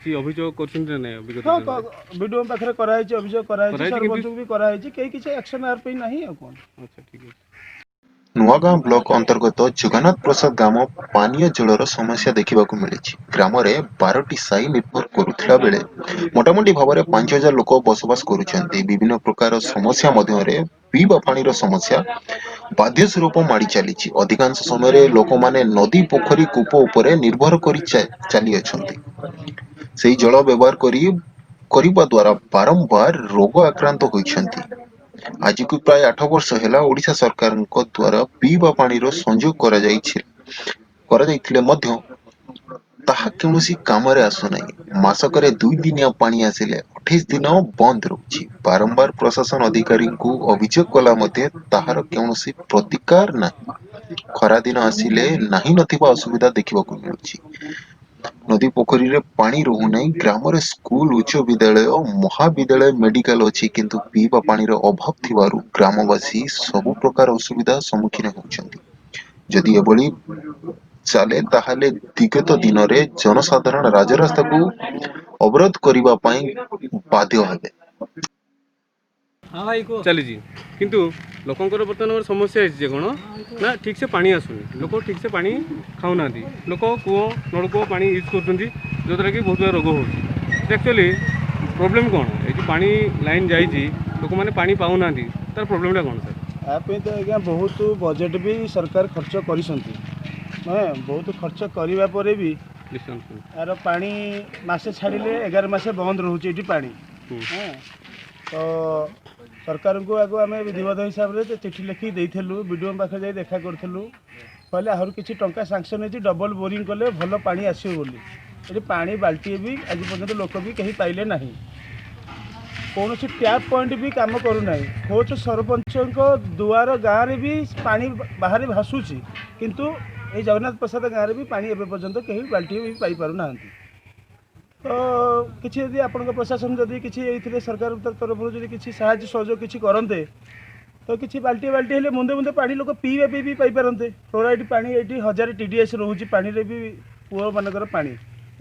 କିଛି ଅଭିଯୋଗ କରୁଛନ୍ତି ନା ନାଇଁ ବିଗତ ହଁ, ଦିନରେ? ବିଡିଓ ପାଖରେ କରାହେଇଛି, ଅଭିଯୋଗ କରାହେଇଛି। କରାହେଇଛି, କିନ୍ତୁ- ସରପଞ୍ଚଙ୍କୁ ବି କରାହେଇଛି। କେହି କିଛି ଆକ୍ସନ ଆର ପାଇଁ ନାହିଁ ଆଉ କ'ଣ। ଆଚ୍ଛା, ଠିକ୍ ଅଛି। ନୂଆଗାଁ ବ୍ଲକ ଅନ୍ତର୍ଗତ ଜଗନ୍ନାଥ ପ୍ରସାଦ ଗ୍ରାମ ପାନୀୟ ଜଳର ସମସ୍ୟା ଦେଖିବାକୁ ମିଳିଛି। ଗ୍ରାମରେ 12ଟି ସାହି ନିର୍ଭର କରୁଥିଲା ବେଳେ ମୋଟାମୋଟି ଭାବରେ 5000 ଲୋକ ବସବାସ କରୁଛନ୍ତି। ବିଭିନ୍ନ ପ୍ରକାର ସମସ୍ୟା ମଧ୍ୟରେ ପିଇବା ପାଣିର ସମସ୍ୟା ବାଧ୍ୟ ସ୍ୱରୂପ ମାଡ଼ି ଚାଲିଛି। ଅଧିକାଂଶ ସମୟରେ ଲୋକମାନେ ନଦୀ, ପୋଖରୀ, କୂପ ଉପରେ ନିର୍ଭର କରି ଚାଲିଅଛନ୍ତି। ସେହି ଜଳ ବ୍ୟବହାର କରିବା ଦ୍ୱାରା ବାରମ୍ବାର ରୋଗ ଆକ୍ରାନ୍ତ ହୋଇଛନ୍ତି। ଆଜିକୁ ପ୍ରାୟ 8 ବର୍ଷ ହେଲା ଓଡ଼ିଶା ସରକାରଙ୍କ ଦ୍ୱାରା ପିଇବା ପାଣିର ସଂଯୋଗ କରାଯାଇଥିଲେ ମଧ୍ୟ ତାହା କୌଣସି କାମରେ ଆସୁନାହିଁ। ମାସକରେ 2 ଦିନିଆ ପାଣି ଆସିଲେ 28 ଦିନ ବନ୍ଦ ରହୁଛି। ବାରମ୍ବାର ପ୍ରଶାସନ ଅଧିକାରୀଙ୍କୁ ଅଭିଯୋଗ କଲା ମଧ୍ୟ ତାହାର କୌଣସି ପ୍ରତିକାର ନାହିଁ। ଖରାଦିନ ଆସିଲେ ନାହିଁ ନଥିବା ଅସୁବିଧା ଦେଖିବାକୁ ମିଳୁଛି। ନଦୀ, ପୋଖରୀରେ ପାଣି ରହୁନାହିଁ। ଗ୍ରାମରେ ସ୍କୁଲ, ଉଚ୍ଚ ବିଦ୍ୟାଳୟ, ମହାବିଦ୍ୟାଳୟ, ମେଡିକାଲ ଅଛି, କିନ୍ତୁ ପିଇବା ପାଣିର ଅଭାବ ଥିବାରୁ ଗ୍ରାମବାସୀ ସବୁ ପ୍ରକାର ଅସୁବିଧା ସମ୍ମୁଖୀନ ହେଉଛନ୍ତି। ଯଦି ଏଭଳି ଚାଲେ, ତାହେଲେ ବିଗତ ଦିନରେ ଜନସାଧାରଣ ରାଜରାସ୍ତାକୁ ଅବରୋଧ କରିବା ପାଇଁ ବାଧ୍ୟ ହେବେ। ଚାଲିଛି, କିନ୍ତୁ ଲୋକଙ୍କର ବର୍ତ୍ତମାନ ସମସ୍ୟା ହେଇଛି ଯେ କ'ଣ ନା ଠିକ୍ସେ ପାଣି ଆସୁନି। ଲୋକ ଠିକ୍ସେ ପାଣି ଖାଉନାହାନ୍ତି। ଲୋକ କୂଅ, ନଳକୂଅ ପାଣି ୟୁଜ୍ କରୁଛନ୍ତି, ଯେଉଁଦ୍ୱାରା କି ବହୁତ ରୋଗ ହେଉଛି। ଆକ୍ଚୁଆଲି ପ୍ରୋବ୍ଲେମ୍ କ'ଣ? ଏଇ ଯେଉଁ ପାଣି ଲାଇନ୍ ଯାଇଛି, ଲୋକମାନେ ପାଣି ପାଉନାହାନ୍ତି, ତାର ପ୍ରୋବ୍ଲେମ୍ଟା କ'ଣ ସାର୍? ଆ ପାଇଁ ତ ଆଜ୍ଞା ବହୁତ ବଜେଟ୍ ବି ସରକାର ଖର୍ଚ୍ଚ କରିଛନ୍ତି। ହଁ, ବହୁତ ଖର୍ଚ୍ଚ କରିବା ପରେ ବି ଡିଷ୍ଟାନ୍ସ ଆର ପାଣି ମାସେ ଛାଡ଼ିଲେ 11 ମାସ ବନ୍ଦ ରହୁଛି ଏଠି ପାଣି। ହଁ, ତ ସରକାରଙ୍କୁ ଆଗକୁ ଆମେ ବିଧିବଦ୍ଧ ହିସାବରେ ତ ଚିଠି ଲେଖିକି ଦେଇଥିଲୁ। ବିଡ଼ିଓ ପାଖରେ ଯାଇ ଦେଖା କରିଥିଲୁ। କହିଲେ ଆହୁରି କିଛି ଟଙ୍କା ସାଙ୍କସନ୍ ହେଇଛି, ଡବଲ୍ ବୋରିଂ କଲେ ଭଲ ପାଣି ଆସିବ ବୋଲି। ଏଠି ପାଣି ବାଲ୍ଟିଏ ବି ଆଜି ପର୍ଯ୍ୟନ୍ତ ଲୋକ ବି କେହି ପାଇଲେ ନାହିଁ। କୌଣସି ଟ୍ୟାପ୍ ପଏଣ୍ଟ ବି କାମ କରୁନାହିଁ। ଖୋଜ ସରପଞ୍ଚଙ୍କ ଦୁଆର ଗାଁରେ ବି ପାଣି ବାହାରେ ଭାସୁଛି, କିନ୍ତୁ ଏଇ ଜଗନ୍ନାଥ ପ୍ରସାଦ ଗାଁରେ ବି ପାଣି ଏବେ ପର୍ଯ୍ୟନ୍ତ କେହି ବାଲ୍ଟିଏ ବି ପାଇପାରୁନାହାନ୍ତି। ତ କିଛି ଯଦି ଆପଣଙ୍କ ପ୍ରଶାସନ ଯଦି କିଛି ଏଇଥିରେ ସରକାର ତରଫରୁ ଯଦି କିଛି ସାହାଯ୍ୟ ସହଯୋଗ କିଛି କରନ୍ତେ, ତ କିଛି ବାଲ୍ଟିଏ ବାଲ୍ଟିଏ ହେଲେ ମୁନ୍ଦେ ମୁନ୍ଦେ ପାଣି ଲୋକ ପିଇବା ପାଇଁ ବି ପାଇପାରନ୍ତେ। ଫ୍ଲୋରାଇଡ଼୍ ପାଣି ଏଇଠି 1000 TDS ରହୁଛି ପାଣିରେ ବି। କୂଅମାନଙ୍କର ପାଣି,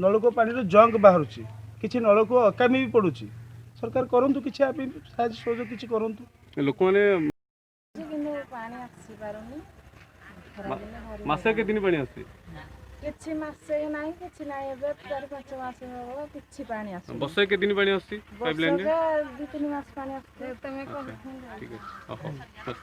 ନଳକୂଅ ପାଣିରୁ ଜଙ୍କ ବାହାରୁଛି। କିଛି ନଳକୂଅ ଅକାମି ବି ପଡ଼ୁଛି। ସରକାର କରନ୍ତୁ କିଛି, ଆ ପାଇଁ ସାହାଯ୍ୟ ସହଯୋଗ କିଛି କରନ୍ତୁ। ଲୋକମାନେ କିନ୍ତୁ ପାଣି ଆସିପାରୁନି ଖରାଦିନେ ଭାରି ମାସେ କେତେ ଦିନ ପାଣି ଆସୁଛି? କିଛି ମାସେ ନାହିଁ, କିଛି ନାହିଁ। ଏବେ 4-5 ମାସ ହବ କିଛି ପାଣି ଆସୁନି। ବର୍ଷେ କେତେ ଦିନ ପାଣି ଆସୁଛି ପାଇପ୍ ଲାଇନ୍ରେ? ବର୍ଷକେ 2-3 ମାସ ପାଣି ଆସୁଛି। ଠିକ୍ ଅଛି, ହଉ।